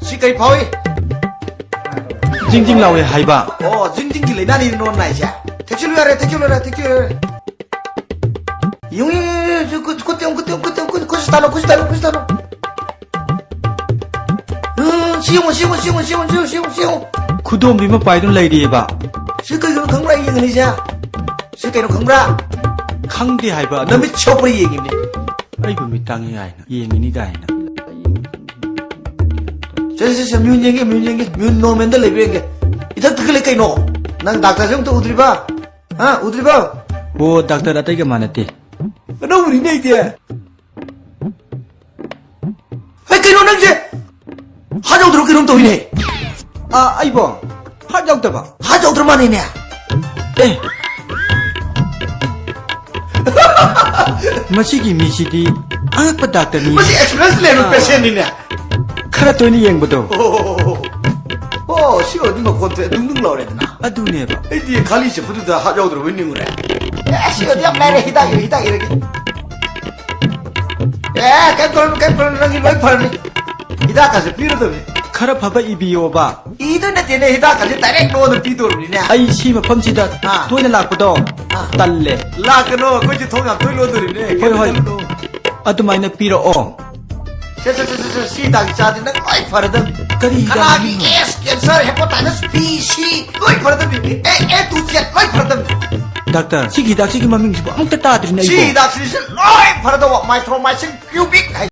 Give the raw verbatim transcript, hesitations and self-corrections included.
ꯁꯤ ꯀꯔꯤ ꯐꯥꯎꯏ? ꯖꯤꯡ ꯖꯤꯡ ꯂꯥꯎꯏ ꯍꯥꯏꯕ꯫ ꯑꯣ, ꯖꯤꯡ ꯖꯤꯡꯒꯤ ꯂꯥꯏꯅꯥꯅꯤ ꯅꯣꯟ ꯅꯥꯏꯁꯦ꯫ ꯊꯦꯛꯆꯤꯜꯂꯨ ꯌꯥꯔꯦ, ꯊꯦꯛꯆꯤꯜꯂꯨ ꯌꯥꯔꯦ, ꯊꯦꯛꯆꯤꯜꯂꯨ ꯌꯥꯔꯦ꯫ ꯌꯦꯡꯉꯨ, ꯌꯦꯡꯉꯨ, ꯌꯦꯡꯉꯨ, ꯈꯨꯠ, ꯈꯨꯠ ꯌꯦꯡꯉꯨ, ꯈꯨꯠ ꯌꯦꯡꯉꯨ, ꯈꯨꯠ ꯌꯦꯡꯉꯨ, ꯈꯨꯠ ꯌꯦꯡꯉꯨ, ꯈꯨꯠꯁꯤ ꯇꯥꯜꯂꯣ, ꯈꯨꯠꯁꯤ ꯇꯥꯜꯂꯣ, ꯈꯨꯠꯁꯤ ꯇꯥꯜꯂꯣ꯫ ꯎꯝ, ꯁꯤ ꯌꯦꯡꯉꯨ, ꯁꯤ ꯌꯦꯡꯉꯨ, ꯁꯤ ꯌꯦꯡꯉꯨ, ꯁꯤ ꯌꯦꯡꯉꯨ, ꯁꯤ ꯌꯦꯡꯉꯨ, ꯁꯤ ꯌꯦꯡꯉꯨ, ꯁꯤ ꯌꯦꯡꯉꯨ꯫ ꯈꯨꯗꯣꯝꯕꯤ ꯃꯄꯥꯏꯗꯨꯅ ꯂꯩꯔꯤꯑꯕ꯫ ꯁꯤ ꯀꯩꯒꯤꯅꯣ ꯈꯪꯕ꯭ꯔꯥ ꯑꯩ ꯌꯦꯡꯉꯤꯁꯦ? ꯁꯤ ꯀꯩꯅꯣ ꯈꯪꯕ꯭ꯔꯥ? ꯈꯪꯗꯦ ꯍꯥꯏꯕ ꯑꯗꯨ꯫ ꯅꯃꯤꯠ ꯁꯣꯛꯄ꯭ꯔꯥ ꯌꯦꯡꯉꯤꯅꯦ꯫ ꯑꯩꯕꯨ ꯃꯤꯠ ꯇꯥꯡꯉꯤ ꯍꯥꯏꯅ, ꯌꯦꯡꯉꯤꯅꯤ ꯀꯥꯏꯅ꯫ ꯁꯦ, ꯁꯦ, ꯁꯦ, ꯃꯤꯍꯨꯟ ꯌꯦꯡꯒꯦ, ꯃꯤꯍꯨꯟ ꯌꯦꯡꯒꯦ, ꯃꯤꯍꯨꯟ ꯅꯣꯔꯃꯦꯜꯗ ꯂꯩꯕ꯭ꯔꯥ ꯌꯦꯡꯒꯦ꯫ ꯏꯊꯛꯇ ꯈꯜꯂꯦ ꯀꯩꯅꯣ? ꯅꯪ ꯗꯥꯛꯇꯔꯁꯦ ꯑꯝꯇ ꯎꯗ꯭ꯔꯤꯕ? ꯍꯥ, ꯎꯗ꯭ꯔꯤꯕ? ꯑꯣ, ꯗꯥꯛꯇꯔ ꯑꯇꯩꯒ ꯃꯥꯟꯅꯗꯦ꯫ ꯑꯅꯧꯕꯅꯤꯅꯦ ꯑꯩꯗꯤ꯫ ꯍꯦ, ꯀꯩꯅꯣ ꯅꯪꯁꯦ? ꯍꯥꯠ ꯌꯥꯎꯗ꯭ꯔꯣ ꯀꯩꯅꯣꯝ ꯇꯧꯏꯅꯦ꯫ ꯑ, ꯑꯩꯕꯣ? ꯍꯥꯠ ꯌꯥꯎꯗꯕ? ꯍꯥꯠ ꯌꯥꯎꯗ꯭ꯔ ꯃꯥꯅꯦꯅꯦ꯫ ꯑꯦ꯫ ꯃꯁꯤꯒꯤ ꯃꯤꯁꯤꯗꯤ ꯑꯉꯛꯄ ꯗꯥꯛꯇꯔꯅꯤ꯫ ꯃꯁꯤ ꯑꯦꯛꯁꯄꯤꯔꯤꯌꯦꯟꯁ ꯂꯩꯕ ꯑꯥ꯫ ꯄꯦꯁꯦꯟꯅꯤꯅꯦ꯫ ꯈꯔ ꯇꯣꯏꯅ ꯌꯦꯡꯕꯗꯣ꯫ ꯑꯣ, ꯑꯣ, ꯁꯤ ꯑꯣꯏꯔꯗꯤ ꯃꯈꯣꯟꯁꯦ ꯗꯨꯡ ꯗꯨꯡ ꯂꯥꯎꯔꯦꯗꯅ꯫ ꯑꯗꯨꯅꯦꯕ꯫ ꯑꯩꯗꯤ ꯈꯥꯂꯤ ꯆꯠꯄꯗꯨꯗ ꯍꯥꯠ ꯌꯥꯎꯗ꯭ꯔꯕꯣꯏ ꯅꯤꯡꯉꯨꯔꯦ꯫ ꯑꯦ, ꯁꯤ ꯑꯣꯏꯔꯗꯤ ꯌꯥꯝ ꯂꯥꯏꯔꯦ, ꯍꯤꯗꯥꯛ ꯏꯔꯦ, ꯍꯤꯗꯥꯛ ꯏꯔꯒꯦ꯫ ꯑꯦ, ꯀꯩꯝ ꯇꯧꯔꯨꯅꯨ, ꯀꯩꯝ ꯇꯧꯔꯨꯅꯨ, ꯅꯪꯒꯤ ꯂꯣꯏ ꯐꯔꯅꯤ꯫ ꯍꯤꯗꯥꯛꯀꯁꯦ ꯄꯤꯔꯗꯕꯅꯤ꯫ ꯈꯔ ꯐꯕ ꯏꯕꯤꯌꯣꯕ꯫ ꯏꯗꯣꯏ ꯅꯠꯇꯦꯅꯦ, ꯍꯤꯗꯥꯛꯀꯁꯦ ꯗꯥꯏꯔꯦꯛ ꯅꯉꯣꯟꯗ ꯄꯤꯗꯣꯔꯕꯅꯤꯅꯦ꯫ ꯑꯩ ꯁꯤ ꯃꯐꯝꯁꯤꯗ ꯑꯥ꯫ ꯇꯣꯏꯅ ꯂꯥꯛꯄꯗꯣ ꯑꯥ꯫ ꯇꯜꯂꯦ꯫ ꯂꯥꯛꯀꯅꯣ, ꯑꯩꯈꯣꯏꯁꯦ ꯊꯣꯡ ꯌꯥꯝ ꯇꯣꯏ ꯂꯣꯟꯗꯣꯔꯤꯕꯅꯦ꯫ ꯍꯣꯏ, ꯍꯣꯏ꯫ ꯀꯩꯝ ꯈꯜꯂꯨꯅꯨ꯫ ꯑꯗꯨꯃꯥꯏꯅ ꯄꯤꯔꯛꯑꯣ꯫ ꯁꯦ, ꯁꯦ, ꯁꯦ, ꯁꯦ, ꯁꯦ, ꯁꯤ ꯍꯤꯗꯥꯛꯁꯤ ꯆꯥꯗꯤ ꯅꯪ ꯂꯣꯏ ꯐꯔꯗꯕꯅꯤ꯫ ꯀꯔꯤ ꯈꯅꯥꯒꯤ ꯍꯤꯗꯥꯛꯅꯣ? ꯑꯦꯁ, ꯀꯦꯟꯁꯔ, ꯍꯦꯄꯥꯇꯥꯏꯇꯁ ꯕꯤ, ꯁꯤ ꯂꯣꯏ ꯐꯔꯗꯕꯅꯤ꯫ ꯑꯦ, ꯑꯦ ꯇꯨ ꯖꯦꯠ ꯂꯣꯏ ꯐꯔꯗꯕꯅꯤ꯫ ꯗꯥꯛꯇꯔ, ꯁꯤꯒꯤ ꯍꯤꯗꯥꯛꯁꯤꯒꯤ ꯃꯃꯤꯡꯁꯤꯕꯨ ꯑꯃꯨꯛꯇ ꯇꯥꯗ꯭ꯔꯤꯅꯦ ꯁꯤ ꯑꯩꯕꯣ꯫ ꯍꯤꯗꯥꯛꯁꯤꯁꯨ ꯂꯣꯏ ꯐꯔꯗꯧꯕ, ꯃꯥꯏꯊ꯭ꯔꯣꯃꯥꯏꯁꯤꯟ ꯀ꯭ꯌꯨꯕꯤꯛ ꯍꯥꯏ꯫